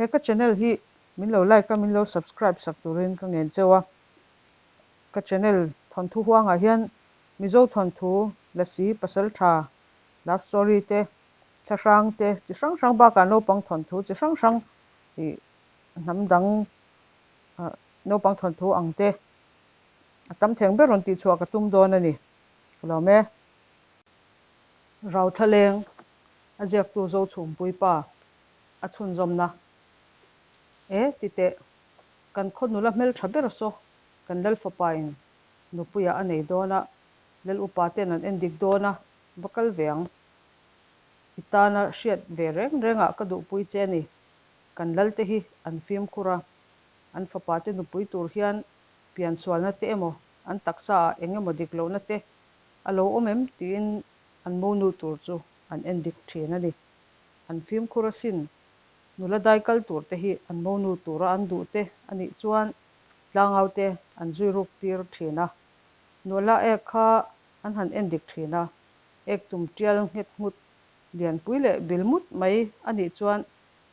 He ka channel hi min lo like a, min lo subscribe sak turin ka ngen cheu a. Ka channel thawnthu huangah hian Mizo thawnthu, Lasi, Pasaltha, love story te, thlahrang te chi hrang hrang bakah naupang thawnthu chi hrang hrang ih hnam dang naupang thawnthu ang te a tam theng ber rawn tihchhuah ka tum dawn a ni. Ka lawm e. Rauthlaleng a ziaktu Zochhumpuii pa a chhunzawmna e ti teh kan khaw nula hmeltha ber saw kan Lalfapain nupuiah a nei dawn a, Lal upa ten an endik dawn a, va kal ve ang. I tana hriat ve reng rengah ka duhpui che a ni. Kan Lalte hi an fimkhur a, an fapa te nupui tur hian piansualna te emaw an taksa ah eng emaw dik lohna te a lo awm em tiin an monu tur chu an endik thin a ni. An fimkhur asin, nula dai kal tur te hi an monu tura an duh te a nih chuan tlangau te an zui ruk tir thin a. Nula ek kha an han endik thin a, ek tum tial nghet nghut lianpui leh bil mut mai a nih chuan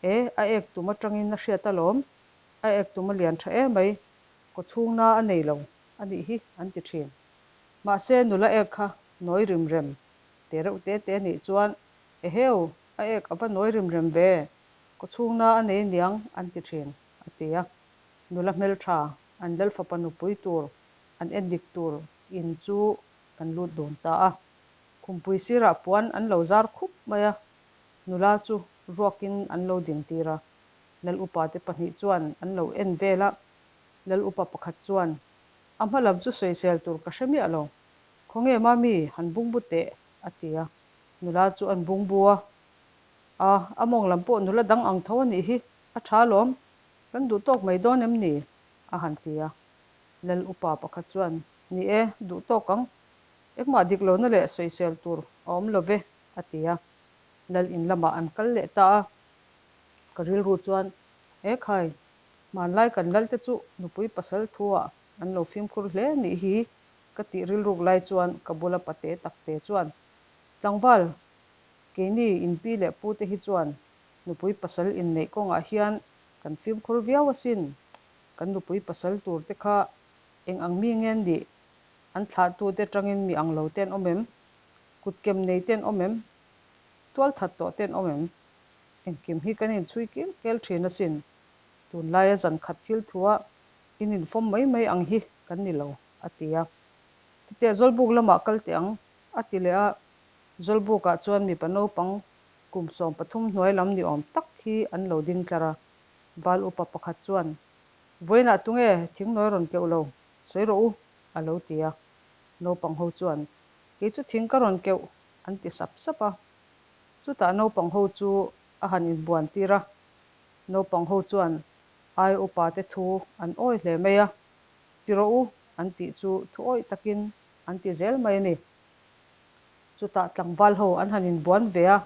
e a ek tum atangin a hriat alawm, a ek tum a lian tha emai, kawchhungna a nei lo a nih hi an ti thin. Mahse nula ek kha nawi rim rem te reuh te te nih chuan eheu a ek a va nawi rim rem ve, kawchhungna a nei niang an ti thin a ti a. Nula hmeltha an Lalfapa nupui tur an endik tur in chu kan lut dun ta a. Khumpui sirah puan an lo zar khup mai a, nula chu ruakin an lo dintir a. Lal upa te pahnih chuan an lo en vel a, Lal upa pakhat chuan, A hma lam chu sawisel tur ka hre miah lo, khawnge mami han bungbu teh a ti a. Nula chu an bungbu a, A, a mawng lam pawh nula dang ang tho a nih hi, a tha alawm, kan duh tawk mai dawn em ni? a han ti a. Lal upa pakhat chuan, Ni e, duh tawk ang, engmah dik lohna leh sawisel tur a awm lo ve, a ti a. Lal in lamah an kal leh ta a. Ka rilru chuan, E khai, hmanlai kan lal te chu nupui pasal thu-ah an lo fimkhur hle nih hi, ka tih rilruk lai chuan ka bula pate takte chuan, Tlangval, keini inpi leh pute hi chuan nupui pasal inneih kawngah hian kan fimkhur viau asin. Kan nupui pasal tur te kha eng ang mi nge nih? An thlahtute atangin mi ang lo te an awm em? Kutkem nei te an awm em? Tualthat tawh te an awm em? Engkim hi kan inchhui kil kel thin asin. Tunlaia zan khat thil thua in infawm mai mai ang hi kan ni lo, a ti a. Titeh Zawlbuk lamah kal teh ang, a ti leh a. Zawlbukah chuan mipa naupang kum 13 hnuai lam ni awm tak hi an lo ding tlar a. Val upa pakhat chuan, Vawiinah tunge thingnawi rawn keuh lo, sawi rawh u, a lo ti a. Naupang ho chuan, Kei chu thing ka rawn keuh, an ti sap sap a. Chutah naupang ho chu a han inbuan tir a. Naupang ho chuan ai upa te thu an awi hle mai a, ti rawh u an tih chu thu awih takin an ti zel mai a ni. Chutah tlangval ho an han inbuan ve a,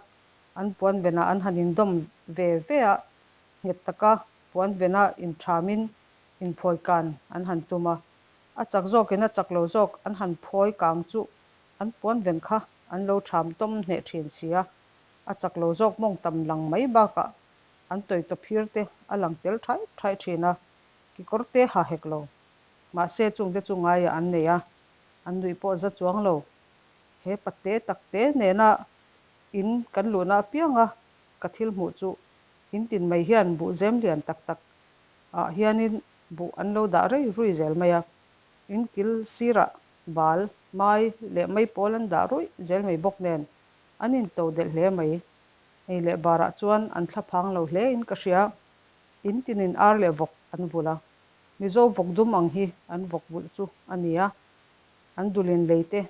an puan venah an han indawm ve ve a, nghet taka puan vena inthamin inphawi kan an han tum a. A chak zawkin a chak lo zawk an han phawi kang chu an puan ven kha an lo ṭham tawm hneh ṭhin si a, a chak lo zawk mawng tam lang mai bakah an tawi tawphir te a lang tel ṭhai ṭhai ṭhin a, kekawr te ha hek lo. Mahse chungte chu ngaiah an nei a, an nuih pawh za chuang lo. He pate takte nena in kan luhna apianga ka thil hmuh chu in tin mai hian buh zem lian tak tak ah hianin buh an lo dah rei rui zel mai a, in kil sirah Bal, mai leh mai pawl an dah ruih zel mai bawk nen an into delh hle mai. Ei leh barah chuan an thla phang lo hle in ka hria. In tinin ar leh vawk an vulh a. Mizo vawk dum ang hi an vawk vulh chu a ni a. An dulin lei te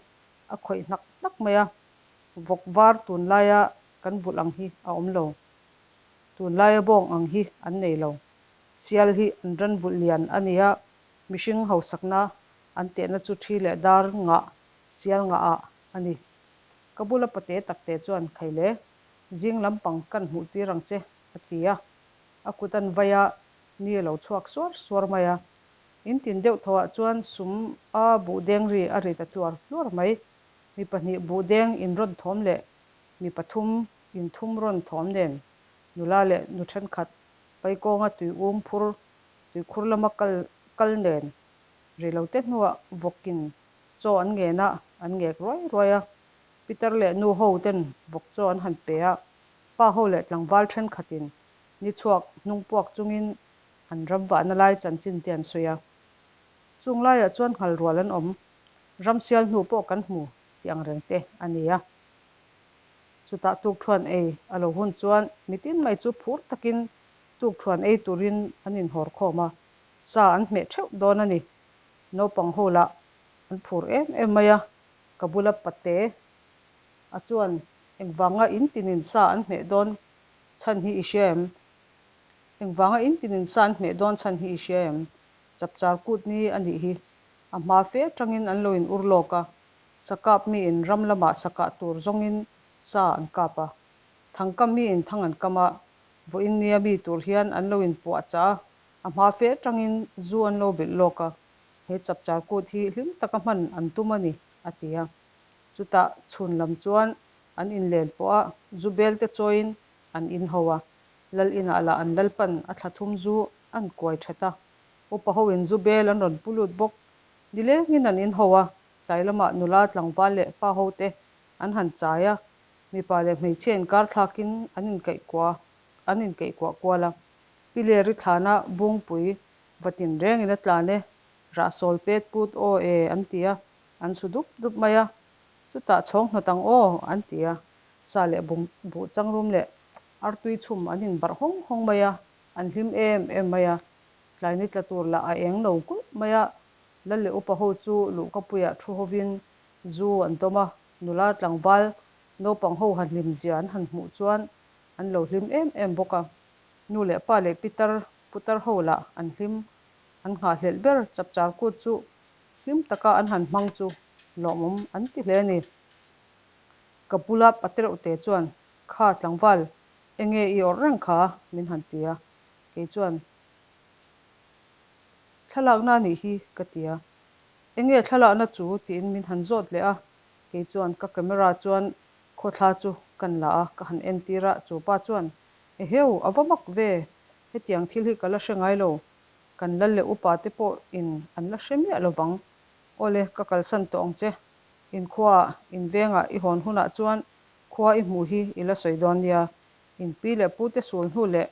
a khawih hnak hnak mai a. Vawk var tunlaia kan vulh ang hi a awm lo. Tunlaia bawng ang hi an nei lo. Sial hi an ran vulh lian a ni a. Mihring hausakna an tehna chu thi leh dar ngah sial ngah ah a ni. Ka bula pate takte chuan Khaile, zing lampang kan hmuh tir ang che a ti a. A kut an vai a, ni a lo chhuak suar suar mai a. In tin deuh tho ah chuan sum a buh deng ri a ri ta tluar tluar mai. Mi pahnih buh deng in rawn thawm leh mi pathum in thum rawn thawm nen nula leh nu thenkhat. Paikawnga tui um phur, tuikhur lama kal kal nen reilote hnuah vawkin chaw an ngen a, an ngek ruai ruai a. Pitar leh nu ho ten vawk chaw an han pe a, pa ho leh tlangval thenkhatin ni chhuak hnung puak chungin an ram vahna lai chanchin te an sawi a. Chung laiah chuan nghal rual an awm, ramsial hnu pawh kan hmu tih ang reng te a ni a. Chutah tukthuan ei a lo hun chuan mitin mai chu phur takin tukthuan ei turin an inhawr khawm a, sa an hmeh theuh dawn a ni. Naupang ho lah an phur em em mai a, ka bula pate a chuan engvanga in tinin sa an hmeh dawn chhan hi i hria em? Engvanga in tinin sa an hmeh dawn chhan hi i hria em? Chapchar kut ni a nih hi. A hma fe atangin an lo in ur lawk a, sa kap miin ram lamah sa kah tur zawngin sa an kap a, thang kam miin thang an kam a, vawiin nia mi tur hian an lo in puah chah a, a hma fe atangin zu an lo bilh lawk a, he chapchar kut hi hlim taka hman an tum a ni, a ti a. Chutah chhun lam chuan an inlen pawh a, zu bel te chawiin an in ho a, lal inah lah an lalpan a thla thum zu an kuai that a, upa hoin zu bel an rawn pu lut bawk. Nilengin an in ho a, tlai lamah nula tlangval leh pa ho te an han chai a, mipa leh hmeichhia inkar thlakin an inkaihkuah an inkaihkuah kual a. Pileri thlana Bungpui va tin rengin a tlan e, rahsawl pet put aw e an ti a, an su dup dup mai a. Chutah chhawng hnawt ang aw an ti a, sa leh bung buh changrum leh artui chhum an inbarh hawng hawng mai a, an hlim em em mai a. Tlai ni tla tur lah a eng no kulh mai a, Lal leh upa ho chu luhkapuiah thu hovin zu an tawm a, nula tlangval naupang ho han hlim zia an han hmuh chuan an lo hlim em em bawk a. Nu leh pa leh pitar putar ho lah an hlim an nghahhlelh ber chapchar kut chu hlim taka an han hmang chu lawmawm an ti hle a ni. Ka bula patereuhte chuan, Kha tlangval, enge i awrh reng kha? min han ti a, kei chuan, Thlalakna a nih hi, ka ti a. Enge thlalakna chu? tiin min han zawt leh a, kei chuan ka camera chuan khawthla chu kan la a, ka han entir a, chu pa chuan, Eheu, a va mak ve, hetiang thil hi ka la hre ngai lo, kan lal leh upa te pawhin an la hre miah lo vang. Awle, ka kalsan tawh ang che, in khuaah, in vengah i hawn hunah chuan khua i hmuh hi i la sawi dawn nia, in pi leh pute sul hnu leh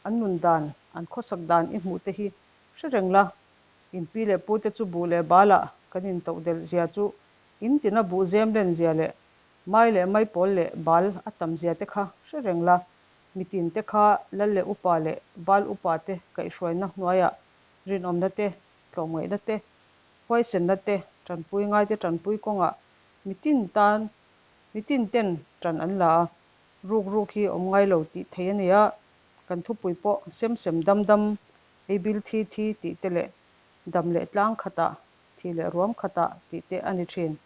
An nun dan, an khawsak dan i hmuh te hi hre reng la, in pi leh pu te chu buh leh bal ah kan in toh delh zia chu in tina buh zem len zia leh mai leh mai pawl leh bal a tam zia te kha hre reng la, mitin te kha lal leh upa leh val upa te kaihhruaina hnuaiah rinawmna te, tlawmngaihna te, huaisenna te, tanpui ngaite tanpui kawngah mitin tan mitin ten tan an la a. Ruk ruk hi awm ngai lo tih theih a ni a, kan thupui pawh sem sem dam dam, ei bil thi thi tih te leh dam leh tlang khatah, thi leh ruam khatah tih te a ni thin.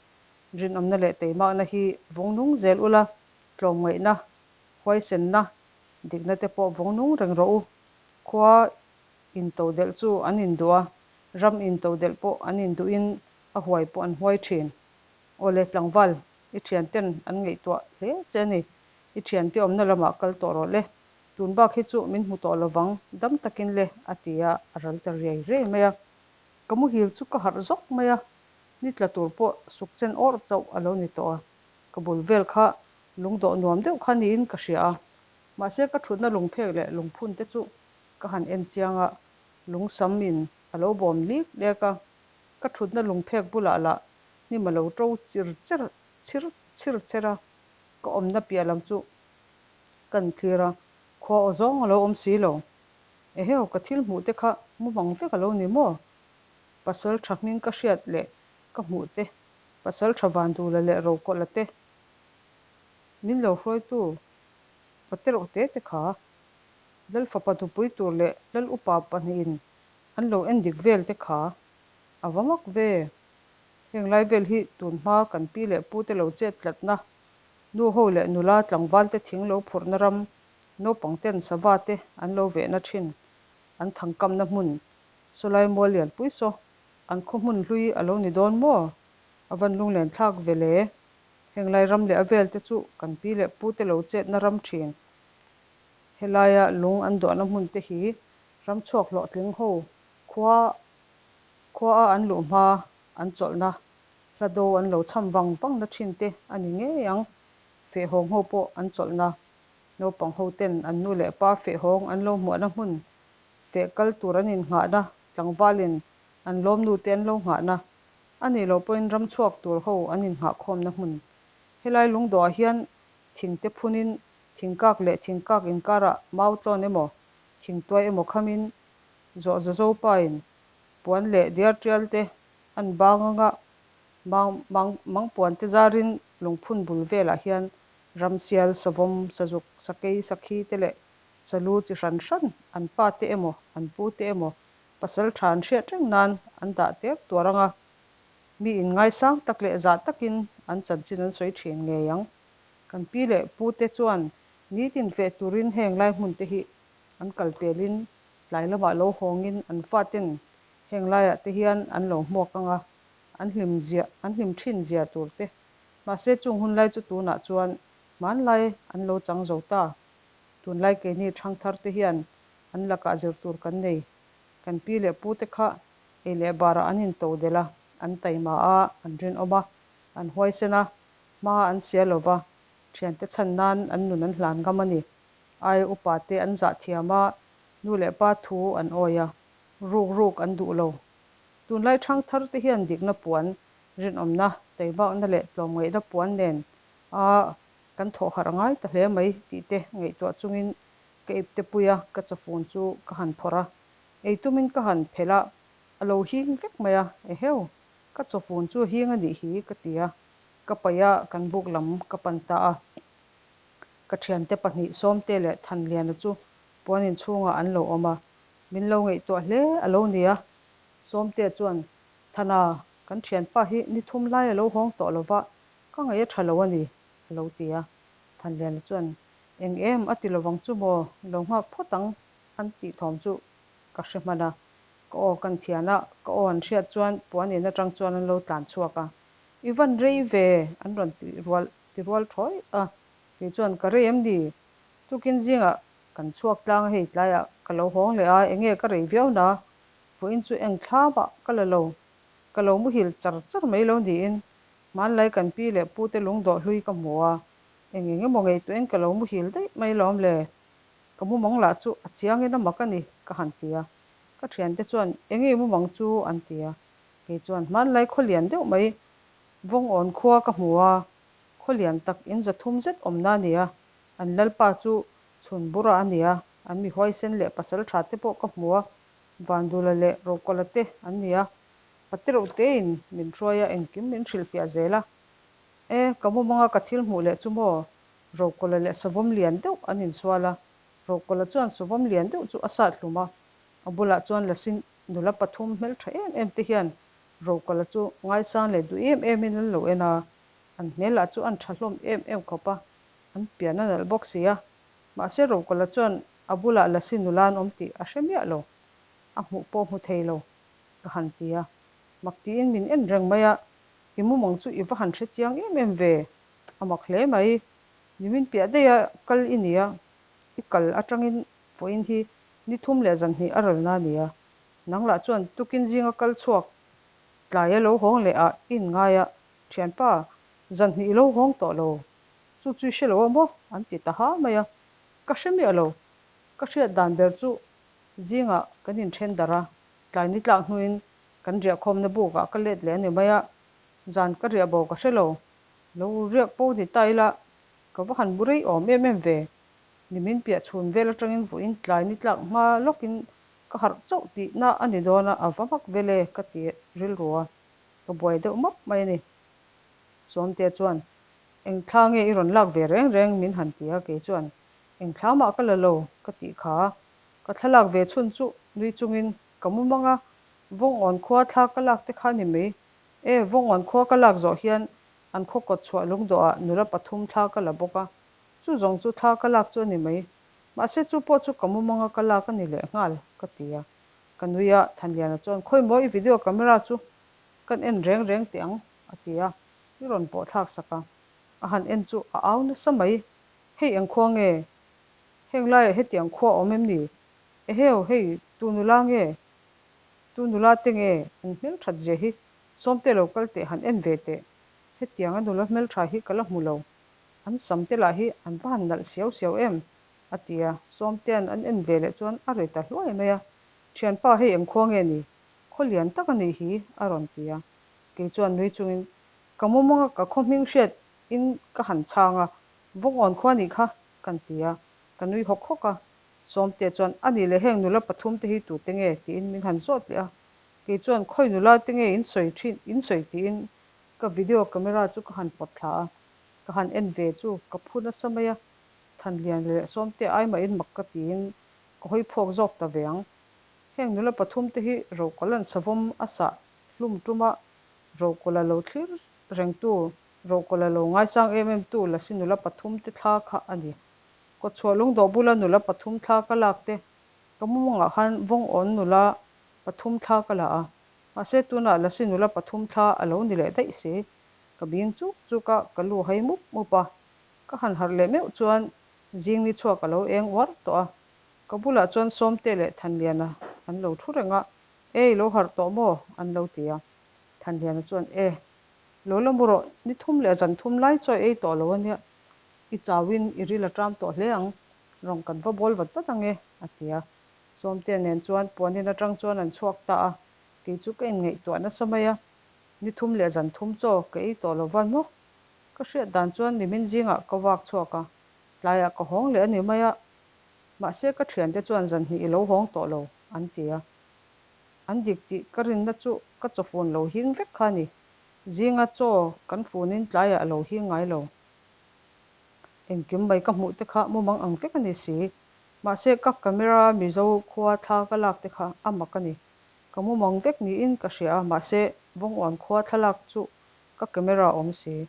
Rinawmna leh teimakna hi vawng nung zel ula, tlawmngaihna, huaisenna, dikna te pawh vawng nung reng rawh u. Khua intodelh chu an induh a, ram intodelh pawh an induhin a huai pawh an huai thin. Awle tlangval, i thianten an ngaihtuah hle che a ni. I thiante awmna lamah kal tawh rawh le. Tun bak hi chu min hmu tawh lovang, dam takin le, a ti a, a ral ta riai riai mai a. Ka muhil chu ka harh zawk mai a, ni tla tur pawh suk chen awrh chauh a lo ni tawh a. Ka bul vel kha lungdawh nuam deuh kha niin ka hria a, mahse ka thutna lungphek leh lungphun te chu ka han en chiang a, lungsam in a lo bawm lik lek a. Ka thutna lungphek bulah lah hnim a lo to chir cher chir chir cher a, ka awmna piah lam chu kan thlir a, khua aw zawng a lo awm si lo. Eheu, ka thil hmuh te kha mumang vek a lo ni maw? Pasal tha hming ka hriat leh ka hmuh te, pasal tha Vandula leh Rokawlha te, min lo hruaitu patereuh te te kha, Lal fapa nupui tur leh Lal upa pahnihin an lo en dik vel te kha a va mak ve. Heng lai vel hi tun hma kan pi leh pu te lo chet tlatna, nu ho leh nula tlangval te thing lo phurhna ram, naupang ten sava te an lo vehna thin, an thangkamna hmun, sawlai mual lianpui saw an khaw hmun hlui a lo ni dawn maw? A van lunglen thlak ve le. Heng lai ram leh a vel te chu kan pi leh pu te lo chetna ram thin. Helaia lung an dawhna hmun te hi ramchhuak hlawhtling ho khua khua a an luh hma an chawlhna hla do an lo cham vang vang na thin te a ni ngei ang. Fehhawng ho pawh an chawlhna naupang ho ten an nu leh pa fehhawng an lo hmuahna hmun feh kal tur an innghahna tlangvalin an lawmnu te an lo nghahna a nih loh pawhin ramchhuak tur ho an innghahkhawmna hmun. Helai lungdawhah hian thingte phunin thingkak leh thingkak inkarah mau tlawn emaw, thingtuai emaw khamin zawh za zo pain puan leh diar tial te an bang anga mang mang mangpuan te zarin lungphun bul velah hian ramsial, savawm, sazuk, sakei, sakhi te leh salu chi hran hran an pa te emaw, an pu te emaw pasal tha an hriat reng nan an dah tek tuar anga mi inngaisang tak leh zah takin an chanchin an sawi thin ngei ang. Kan pi leh pu te chuan nitin feh turin heng lai hmun te hi an kal pelin tlai lamah lo hawngin an faten heng laiah te hian an lo hmuak anga an hlim zia an hlim thin zia tur te. Mahse chung hun lai chu tunah chuan hmanlai an lo chang zo ta. Tunlai keini thangthar te hian an lakah zir tur kan nei. Kan pi leh pu te kha ei leh barah an into delh a, an taima a, an rinawm a, an huaisen a, hma an sia lo va, thiante chhan nan an nun an hlan ngam a ni. Ai upa te an zah thiam a, nu leh pa thu an awi a, ruk ruk an duh lo. Tunlai thangthar te hian dikna puan, rinawmna, taimakna leh tlawmngaihna puan nen a kan thawh harh a ngai ta hle mai tih te ngaihtuah chungin ka ipte pui a, ka chawfun chu ka han phawrh a, ei tumin ka han phelh a, a lo hing vek mai a, eheu, ka chawfun chu hing a nih hi ka ti a, ka paih a, kan buk lam ka pan ta a. Ka thiante pahnih Sawmte leh Thanliana chu puan inchhungah an lo awm a, min lo ngaihtuah hle a lo ni a. Sawmte chuan, Thana, kan thianpa hi ni thum lai a lo hawng tawh lo va, ka ngaih a tha lo a ni, a lo ti a. Thanliana chuan, Eng em a ti lovang chu maw, lo nghak phawt ang an tih thawm chu ka hre hman a. Ka aw kan thian a, ka aw an hriat chuan puan in atang chuan an lo tlan chhuak a. I van rei ve an rawn ti rual ti rual thawi a. Kei chuan ka rei em ni? Tukin zingah kan chhuak tlang a hei tlaiah ka lo hawng leh a, enge ka rei viau na? Vawiin chu eng thlamah ka la lo, ka lo muhil char char mai lo niin hmanlai kan pi leh pute lungdawh hlui ka hmu a, eng eng emaw ngaihtuahin ka lo muhil daih mai lawm le. Ka mumang lah chu a chiangin a mak a ni, ka han ti a. Ka thiante chuan, Enge i mumang chu? an ti a. Kei chuan, Hmanlai khaw lian deuh mai, Vawngawn khua ka hmu a, khaw lian tak in zathum zet awmna a ni a, an lalpa chu chhun bura a ni a, an mi huaisen leh pasal tha te pawh ka hmu a, Vandula leh Rokola te an ni a, Patereuh tein min hruai a, engkim min hrilhfiah zel a. E, ka mumanga ka thil hmuh leh chu maw? Rokola leh savawm lian deuh an insual a, Rokola chuan savawm lian deuh chu a sat hlum a, a bulah chuan Lasi nula pathum hmeltha em em te hian Rokola chu ngaisang leh duh em emin an lo en a, an hmelah chu an tha hlawm em em khawp a, an pian a nalh bawk si a. Mahse Rokola chuan a bulah Lasi nula an awm tih a hre miah lo, a hmuh pawh hmu thei lo, ka han ti a. Mak tiin min en reng mai a, I mumang chu i va han hre chiang em em ve, a mak hle mai. Nimin piah daih a kal i nia, i kal atangin vawiin hi ni thum leh zan hnih a ralna a nia. Nang lah chuan tukin zinga kal chhuak tlai a lo hawng leh ah i inngai a, thianpa, zan hnih i lo hawng tawh lo, chu chu i hre lo a maw? an ti ta ha mai a, ka hre miah lo. Ka hriat dan ber chu zingah kan inthen darh a, tlai ni tlak hnuin kan riahkhawmna bukah ka let leh a ni mai a, zan ka riah bo ka hre lo. Lo riak po ni ta ila, ka va han mu rei awm em em ve. Nimin piah chhun vel atangin vawiin tlai ni tlak hma lawkin ka harh chauh tihna a ni dawn a, a va mak vel e ka ti rilru a, ka buai deuh map mai a ni. Sawmtea chuan, Eng thla nge i rawn lak ve reng reng min han ti a, kei chuan, Eng thla mah ka la lo ka tih kha. Ka thlalak ve chhun chu nui chungin ka mu mang a, Vawngawn khua thla ka lak te kha ni mai. E, Vawngawn khua ka lak zawh hian an khaw kawt chhuah lungdawhah nula pathum thla ka la bawk a, chu zawng chu thla ka lak chu a ni mai. Mahse chu pawh chu ka mu manga ka lak a ni leh nghal, ka ti a. Ka nui a, Thanliana chuan, Khawi maw i video camera chu kan en reng reng teh ang, a ti a, i rawn pawh thlak sak a. A han en chu a au nasa mai, Hei eng khua nge? Heng laiah hetiang khua a awm em ni? Eheu, hei tu nula nge? Tu nula te nge? An hmelthat zia hi Sawmte lo kal teh han en ve teh. Hetianga nula hmeltha hi ka la hmu lo. An sam te lah hi an va han nalh siau siau em? a ti a. Sawmtea'n an en ve leh chuan a ri ta hluai mai a. Thianpa, hei eng khua nge ni? Khaw lian tak a nih hi, a rawn ti a. Kei chuan nui chungin, Ka mumanga ka khaw hming hriat in ka han chhang a, Vawngawn khua nih kha, kan ti a. Ka nui hawk hawk a. Sawmtea chuan, A nih leh heng nula pathum te hi tute nge? tiin min han zawt leh a. Kei chuan, Khawi nula te nge in sawi thin, in sawi tiin ka video camera chu ka han pawt thla a. Ka han en ve chu ka phu nasa mai a. Thanlian leh Sawmtea ai mahin mak ka tiin ka hawi phawk zawk ta ve ang. Heng nula pathum te hi Rokalan savawm a sah hlum tuma Rokawla lo thlir rengtu, Rokawla lo ngaisang em em tu Lasi nula pathum te thla kha a ni. Kawtchhuah lungdawh bula nula pathum thla ka lak te, ka mumangah khan Vawngawn nula pathum thla ka la a, mahse tunah Lasi nula pathum thla a lo ni leh daih si. Ka bing chuk chuk a, ka lu hai mup mup a. Ka han harh leh meuh chuan zing ni chhuak a lo eng uar tawh a. Ka bulah chuan Sawmte leh Thanliana an lo thu reng a, Ei, lo harh tawh maw? an lo ti a. Thanliana chuan, E, lo la mu rawh, ni thum leh zan thum lai chaw ei tawh lo a nia, i chauin i ril a ṭam tawh hle ang, rawn kan va bawl vat vat ang e, a ti a. Sawmte nen chuan puanin aṭang chuan an chhuak ta a, kei chu ka inngaihtuah nasa mai a, ni thum leh zan thum chaw ka ei tawh lo va maw? Ka hriat dan chuan nimin zingah ka vak chhuak a, tlaiah ka hawng leh a ni mai a, mahse ka thiante chuan zan hnih i lo hawng tawh lo an ti a. An dik tih ka rinna chu ka chawfun lo hing vek kha a ni. Zinga chaw kan funin tlaiah a lo hing ngai lo. Engkim mai ka hmuh te kha mumang ang vek a ni si. Mahse ka camera Mizo khua thla ka lak te kha a mak a ni. Ka mumang vek niin ka hria a, mahse Vawnguan khua thlalak chu ka camera a awm si.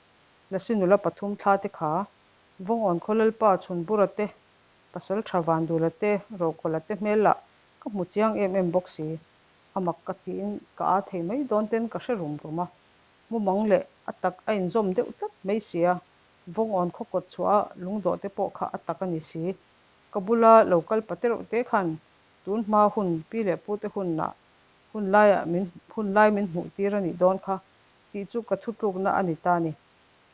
Lasi nula pathum thla te kha Vawngawn khaw Lalpa Chhunbura te, Pasaltha Vandula te, Rokawla te hmel lah ka hmu chiang em em bawk si. A mak ka tiin ka aa thei mai dawn ten ka hre rum rum a. Mumang leh a tak a inzawm deuh tlat mai si a, Vawngawn khaw kawt chhuah a lungdawh te pawh kha a tak a ni si. Ka bula lo kal pa te reuh te khan tun hma hun pi leh pu te hunah hun laiah min hun lai min hmuh tir a nih dawn kha tih chu ka thutlukna a ni ta ni.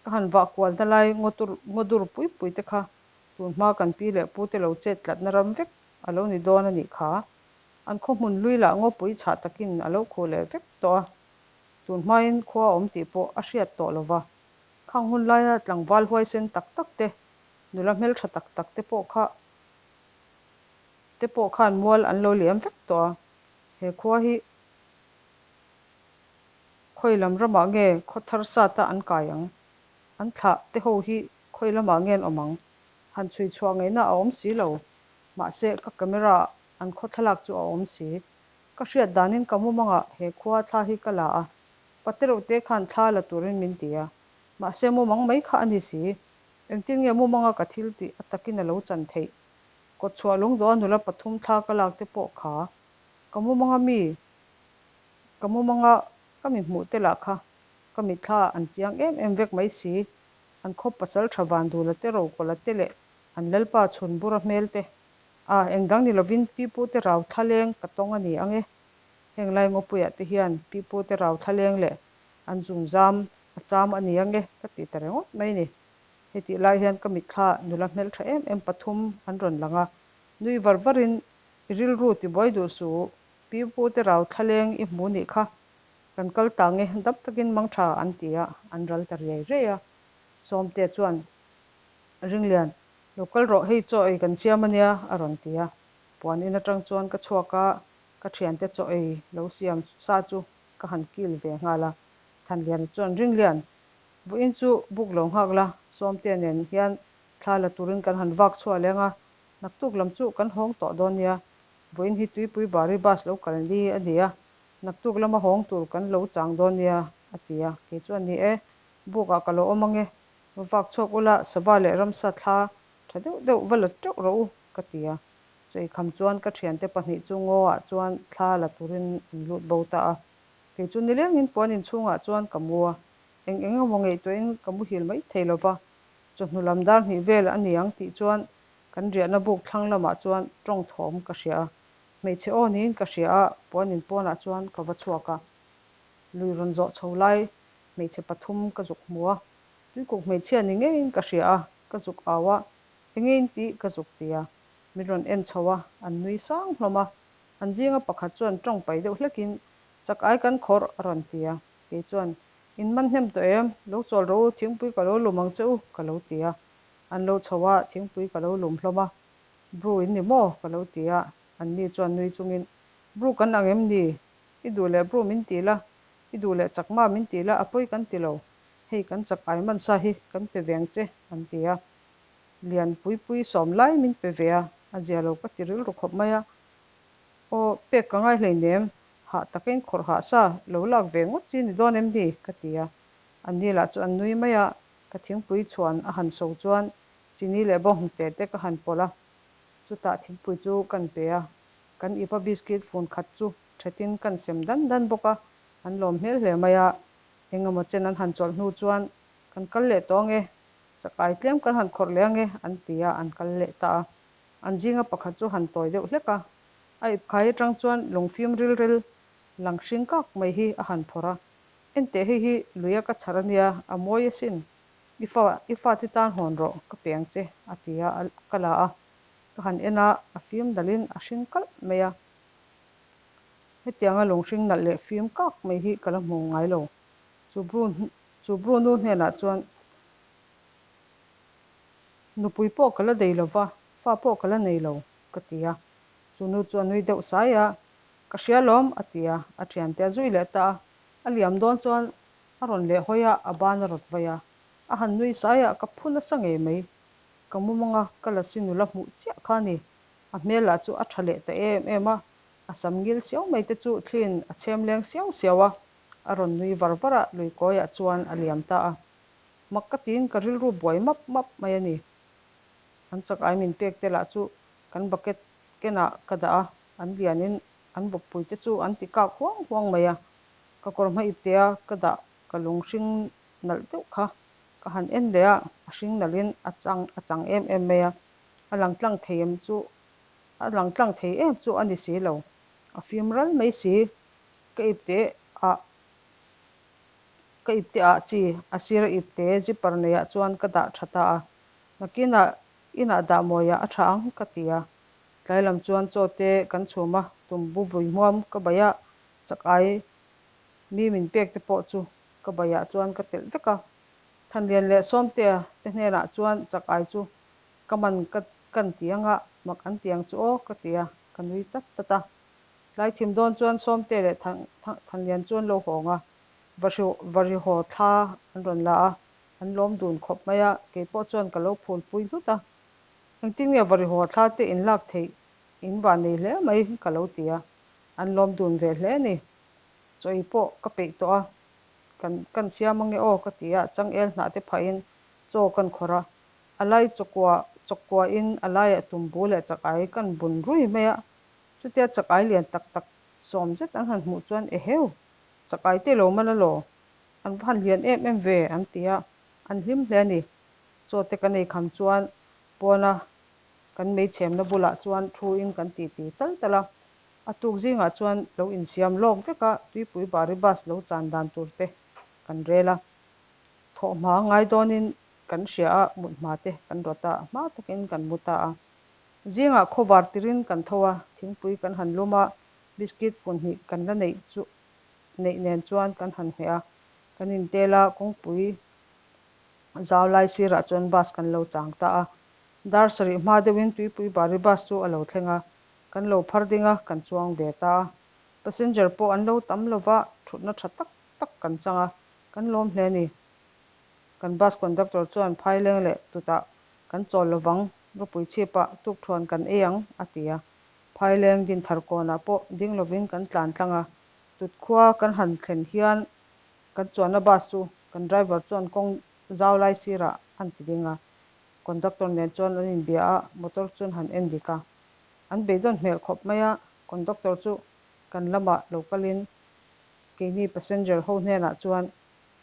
Ka han vah kualna lai ngaw dur pui pui te kha tun hma kan pi leh pu te lo chet tlatna ram vek a lo ni dawn a nih kha. An khaw hmun lui lah ngawpui chhah takin a lo khuh leh vek tawh a, tun hmain khua a awm tih pawh a hriat tawh lo va. Khang hun laia tlangval huaisen tak tak te, nula hmeltha tak tak te pawh kha te pawh khan mual an lo liam vek tawh a, he khua hi Khawi lam ramah nge khaw thar sata an kai ang? An thlah te ho hi khawi lamah nge an awm ang? Han chhui chhuah ngaihna a awm si lo. Mahse, ka camera ah an khaw thlalak chu a awm si. Ka hriat danin ka mumangah he khua thla hi ka la a, Patereuhte khan thla la turin min ti a. Mahse, mumang mai kha a ni si. Engtin nge mumanga ka thil tih a takin a lo chan theih? Kawtchhuah lungdawha nula pathum thla ka lak te pawh kha ka mumanga mi Ka mumanga ka mi hmuh te lah kha ka mitthla an chiang em em vek mai si. An khaw pasal tha Vandula te Rokawla te leh an Lalpa Chhunbura hmel te. A, engdang ni lovin pipu te rau thlaleng ka tawng a ni ang e. Heng lai ngawpuiah te hian pipu te rau thlaleng leh an zungzam a cham a ni ang e ka ti ta ringawt mai ni. Hetih lai hian ka mitthla nula hmeltha em em pathum an rawn lang a, nui var varin i rilru tibuai duh suh Pi Pu te rau thlaleng i hmu nih kha, kan kal ta nge, dam takin mang tha an ti a, an ral ta riai riai a. Sawmte chuan, Ringlian, lo kal rawh, hei chaw ei kan siam a nia, a rawn ti a. Puan in atang chuan ka chhuak a, ka thiante chaw ei lo siam sa chu ka han kil ve nghal a. Thanliana chuan, Ringlian, vawiin chu buk lo nghak la, Sawmte nen hian thla la turin kan han vak chhuah leng a, naktuk lam chu kan hawng tawh dawn nia, Vawiin hi Tuipui Bari bus lo kal ni a ni a, naktuk lama hawng tur kan lo chang dawn nia, a ti a. Kei chuan ni e, bukah ka lo awm ange, va vak chhuak ula, sava leh ramsa thla tha deuh deuh va la teuh rawh u, ka ti a. Chaweikham chuan ka thiante pahnih chu ngaw-ah chuan thla la turin an lut bo ta a. Kei chu nilengin puan inchhungah chuan ka mu a, eng eng emaw ngaihtuahin ka muhil mai thei lo va. Chawhnu lam dar hnih vel a ni ang tih chuan Kan riahna buk thlang lamah chuan tawng thawm ka hria a, hmeichhe aw niin ka hria a, puan in pawnah chuan ka va chhuak a. Lui rawn zawh chho lai hmeichhe pathum ka zuk hmu a, tuikuk hmeichhia ni ngeiin ka hria a, ka zuk au a, enge in tih ka zuk ti a, min rawn en chho a, an nui sang hlawm a, an zinga pakhat chuan tawng pai deuh hlekin Chak ai kan khawrh a rawn ti a, kei chuan In man hnem tawh em? Lo chawl rawh u, thingpui ka lo lum ang che u ka lo ti a, an lo chho a, thingpui ka lo lum hlawm a, Bru in ni maw? ka lo ti a, anni chuan nui chungin Bru kan ang em ni? I duh leh Bru min ti la, i duh leh Chakma min ti la, a pawi kan ti lo. Hei kan chak ai man sa hi kan pe ve ang che, an ti a. Lian Puipui sawm lai min pe ve a, a zia lo ka ti rilru khawp mai a. Aw, pek ka ngai hleinem, hah takin khawrh hah sa lo lak ve ngawt chi ni dawn em ni? ka ti a. Anni lah chu an nui mai a, ka thingpui chhuan a han so chuan chini leh bawnghnute te ka han pawlh a. Chutah thingpui chu kan pe a, kan ipa biscuit fun khat chu thetin kan sem dan dan bawk a, an lawm hmel hle mai a. Engemaw chen an han chawlh hnu chuan, Kan kal leh tawh ange, chakai tlem kan han khawrh leh ange, an ti a, an kal leh ta a. An zinga pakhat chu han tawi deuh hlek a, a ipkhai atang chuan lungfim ril rel lang hring kak mai hi a han phawrh a, Enteh hei hi luia ka chhar ania, a mawi asin, i fa i fate tan hawn rawh, ka pe ang che, a ti a, ka la a. Ka han en a, a fim nalhin a hring kalh mai a. Hetianga lung hring nalh leh fim kak mai hi ka la hmu ngai lo. Chu Bru chu Bru nu hnenah chuan nupui pawh ka la dei lo va, fa pawh ka la nei lo, ka ti a. Chu nu chu a nui deuh sai a, Ka hria lawm, a ti a. A thiante a zui leh ta a. A liam dawn chuan a rawn leh hawi a, a ban a rawt vai a. A han nui sai a, ka phu nasa ngei mai. Ka mumanga ka lasi nula hmuh chiah kha a ni. A hmel lah chu a tha leh ta em em a, a sam ngil siau mai te chu thliin a chhem leng siau siau a, a rawn nui var var a, luikawiah chuan a liam ta a. Mak ka tiin ka rilru buai map map mai a ni. An chak ai min pek te lah chu kan bucket kenah ka dah a, an lianin an bawppui te chu an ti kak huang huang mai a. Ka kawr hma iptea ka dah ka lung hring nalh deuh kha ka han en leh a, a hring nalhin a chang a chang em em mai a, a lang tlang thei em chu a lang tlang thei em chu a ni si lo, a fim ral mai si, ka ipte ah ka ipte ah chi a sira ipte zipper neiah chuan ka dah tha ta a, nakinah inah dah mawiah a tha ang ka ti a, tlai lam chuan chaw te kan chhum a, tumbu vui hmuam ka baih a, chak ai Mi min pek te pawh chu ka baiah chuan ka telh vek a. Thanlian leh Sawmtea te hnenah chuan chak ai chu ka man ka kan ti ang a, mak an ti ang chu aw ka ti a, ka nui tat tat a. Tlai thim dawn chuan Sawmtea leh Thanlian chu an lo hawng a, Varihaw thla an rawn la a, an lawm dun khawp mai a, kei pawh chuan ka lo phulpui hlut a. Engtin nge Varihaw thla te in lak theih in van nei hle mai ka lo ti a, an lawm dun ve hle a ni. Chawi pawh ka peih tawh a, kan kan siam ange aw ka ti a, changel hnah te phahin chaw kan khawrh a, a lai chawkua chawkkuain a laiah tumbu leh chakai kan bun rui mai a, chutia chakai lian tak tak sawm zet an han hmuh chuan eheu, chakai te lo man alaw, an va han lian em em ve an ti a, an hlim hle a ni. Chaw te kan ei kham chuan pawna kan meichhemna bulah chuan thuin kan titi tal tal a, A tuk zingah chuan lo insiam lawk vek a, tuipui bari bus lo chan dan tur te kan rel a. Thawhhma ngai dawnin kan hria a, mut hma te kan rawt a, hma takin kan mu ta a. Zingah khawvar tirin kan tho a, thingpui kan han lum a, biscuit fun hnih kan la neih chu neih nen chuan kan han hmeh a. Kan intel a, kawngpui zau lai sirah chuan bus kan lo chang ta a. Dar sarih hma deuhin tuipui bari bus chu a lo thleng a, Kan lo phar ding a, kan chuang ve ta a. Passenger pawh an lo tam lo va, thutna tha tak tak kan chang a, kan lawm hle a ni. Kan bus conductor chuan phaileng leh tutah kan chawl lo vang, ropui chhipah tukthuan kan ei ang, a ti a. Phaileng dinthar kawnah pawh ding lovin kan tlan tlang a. Tut khua kan han thlen hian kan chuanna bus chu kan driver chuan kawng zau lai sirah an ti ding a. Conductor nen chuan an inbia a, motor chu an han en dik a. An beidawn hmel khawp mai a, conductor chu kan lamah lo kalin keini passenger ho hnenah chuan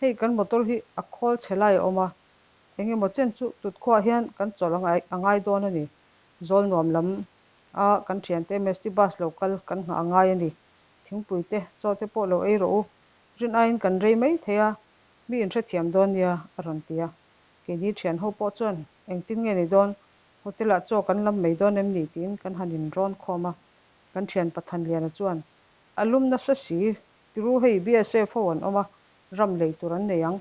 hei kan motor hi a khawl chhe lai a awm a, eng emaw chen chu tutkhuaah hian kan chawlh a ngai dawn a ni. Zawlnuam lam a kan thiante MST bus lo kal kan nghah a ngai a ni. Thingpui te, chaw te pawh lo ei rawh u. Rin aiin kan rei mai thei a, mi inhrethiam dawn nia, a rawn ti a. Keini thian ho pawh chuan engtin nge ni dawn, hotel ah chaw kan lam mai dawn em ni tiin kan han inrawn khawm a. Kan thian Pathanliana chuan, A lum nasa si, tiru hei BSF ho an awm a, ram lei tur an nei ang.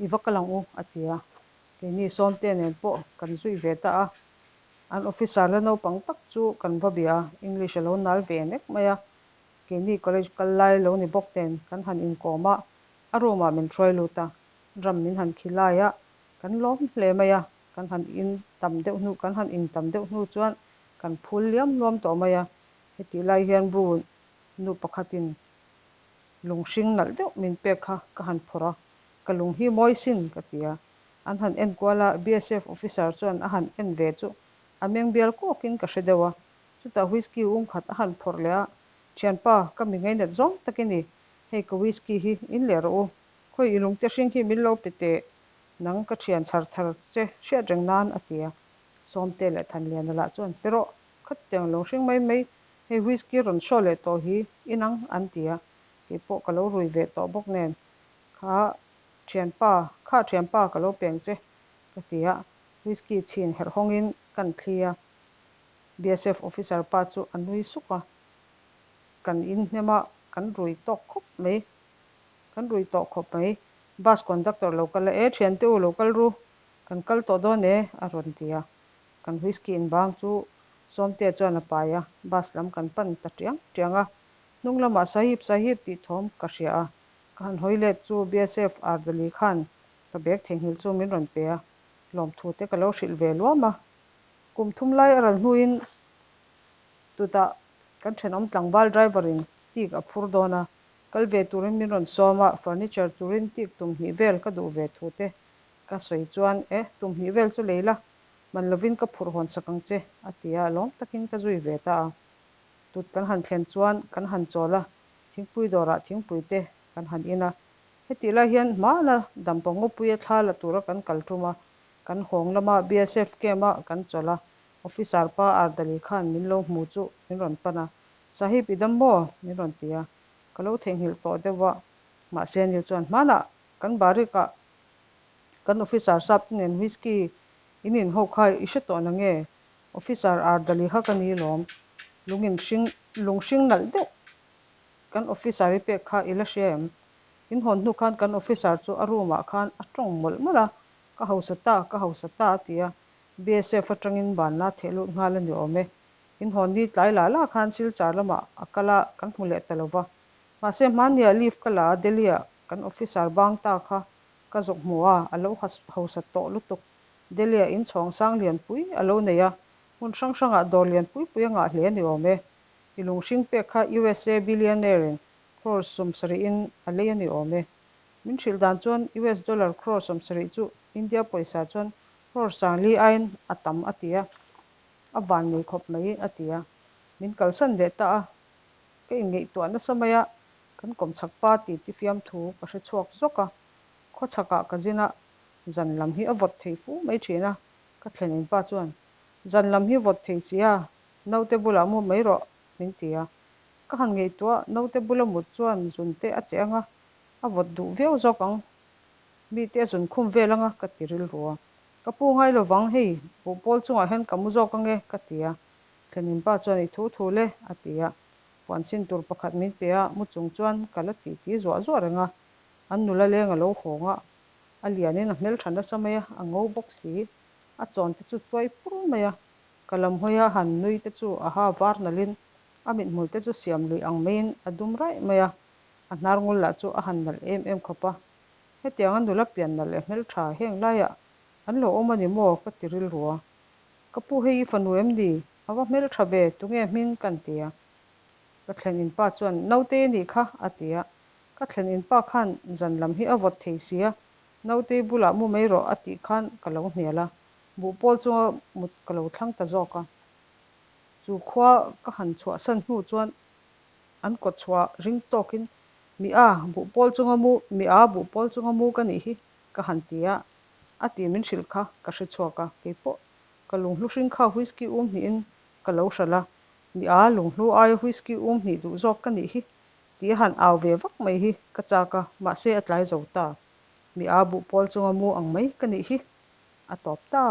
I va kal ang u, a ti a. Keini Sawmte nen pawh kan zui ve ta a. An officer la naupang tak chu kan va bia a, English a lo nal ve nek mai a. Keini college kal lai lo ni bawk nen kan han inkawm a, a room ah min hruai lut a, ram min han khi lai a, kan lawm hle mai a, kan han in tam deuh hnu kan han in tam deuh hnu chuan kan phul liam luam tawh mai a. Hetih lai hian Bru nu pakhatin lung hring nalh deuh min pek kha ka han phawrh a, ka lung hi mawi sin ka ti a. An han en kual a, BSF officer chuan a han en ve chu a meng bial kawkin ka hre deuh a. Chutah whisky um khat a han phawrh leh a, Thianpa, ka mi ngainat zawng tak i ni, hei ka whisky hi in leh rawh u, khawi i lungte hring hi min lo pe teh, nang ka thian chhar thar che hriat reng nan a ti a. Sawmte leh Thanliana lah chuan, Pe rawh, khatiang lung hring mai mai, hei whisky rawn show leh tawh hi i nang an ti a, kei pawh ka lo rui ve tawh bawk nen, kha thianpa, kha thianpa ka lo peng che ka ti a, whisky chhin herh hawngin kan thli a. BSF officer pa chu a nui suk a, kan in hnem a, kan rui tawk khawp mai, kan rui tawh khawp mai. Bus conductor lo kal a, E thiante u lo kal ru, kan kal tawh dawn e a rawn ti a. Kan whisky in bang chu Sawmtea chuan a pai a, bus lam kan pan ta tiang tiang a. Hnung lamah Sahib, Sahib tih thawm ka hria a, ka han hawi let chu BSF Ardali khan ka bag theihnghilh chu min rawn pe a, lawmthu te ka lo hrilh ve luam a. Kum thum lai a ral hnuin tutah kan thenawm tlangval driver in tik a phur dawn a, kal ve turin min rawn sawm a, furniture turin tik tum hnih vel ka duh ve thu te ka sawi chuan e tum hnih vel chu lei la, man lovin ka phurh hawn sak ang che a ti a, lawm takin ka zui ve ta a. Tut kan han thlen chuan kan han chawl a, thingpui dawrah thingpui te kan han in a, hetih lai hian hmana dampa ngawpuia thla la tura kan kal tum a, Kan hawng lama BSF camp a kan chawlh a, officer pa Ardali khan min lo hmu chu min rawn pan a, Sahib i dam maw? min rawn ti a, ka lo theihnghilh tawh deuh a, mahse Neil chuan hmanah kan barik ah kan officer sap te nen whisky in in ho kha i hre tawh na nge? Officer Ardali kha ka ni lawm, lung in hring lung hring nalh deuh kan officer i pek kha i la hria em? In hawn hnu khan kan officer chu a room ah khan a tawng mawlh mawlh a, Ka hausa ta, ka hausa ta a ti a, BSF atangin banna theh lut nghal a ni awm e. In hawn ni tlai lah lah khan Silchar lamah a kal a, kan hmu leh ta lo va. Mahse hmania leave ka la a, Delhi-ah kan officer bang ta kha ka zawk hmu a, a lo hausa tawh lutuk. Delhi-ah inchhawng sang lianpui a lo nei a, hmun hrang hrangah dawr lianpui pui a ngah hle a ni awm e. I lunghring pek kha USA billionaire-in crore sawmsarihin a lei a ni awm e. Min hrilh dan chuan US dollar crore 70 chu India pawisa chuan crore 40 aiin a tam a ti a, a van nei khawp mai a ti a. Min kalsan leh ta a, ka inngaihtuah nasa mai a, kan kawmchhak pa ti ti fiamthu ka hre chhuak zawk a, khawchhakah ka zin a, zan lam hi a vawt thei fu mai thin a, ka thlen in pa chuan zan lam hi vawt thei si a, naute bulah mu mai rawh min ti a, ka han ngaihtuah naute bula mut chuan zun te a che ang a, A vawt duh viau zawk ang, mite a zun khum vel anga ka ti rilru a. Ka pu ngai lovang hei, buhpawl chungah hian ka mu zawk ange ka ti a. Thlenin pa chuan i thu thu le a ti a. Puan sin tur pakhat min pe a, mu chung chuan ka la ti ti zuah zuah reng a. An nula leng a lo hawng a, a lianin a hmeltha nasa mai a, a ngo bawk si. A chawn te chu tuai pur mai a, ka lam hawia han nui te chu a ha var nalhin a mithmul te chu siam lui ang maiin a dum raih mai a. A hnar ngul lah chu a han nalh em em khawp a, hetianga nula pian nalh leh hmeltha heng laiah an lo awm a ni maw ka ti rilru a. Ka pu hei i fanu em ni? A va hmeltha ve, tunge hming kan ti a. Ka thlen in pa chuan Nautei a nih kha a ti a. Ka thlen in pa khan zan lam hi a vawt thei si a, Nautei bulah mu mai rawh a tih khan ka lo hnial a, buhpawl chunga mut ka lo thlang ta zawk a. Chu khua ka han chhuahsan hnu chuan An kawt chhuah ring tawkin, Mi a, buhpawl chunga mu, mi a, buhpawl chunga mu ka nih hi, ka han ti a, a tih min hrilh kha ka hre chhuak a, keipawh ka Ka lunghlu hring kha whisky um hnihin ka lo hralh a, mi a lunghlu aia whisky um hnih duh zawk ka nih hi tih a han au ve vak mai hi ka chak a, mahse a tlai zo ta. Mi a buhpawl chunga mu ang mai ka nih hi. A tawp ta.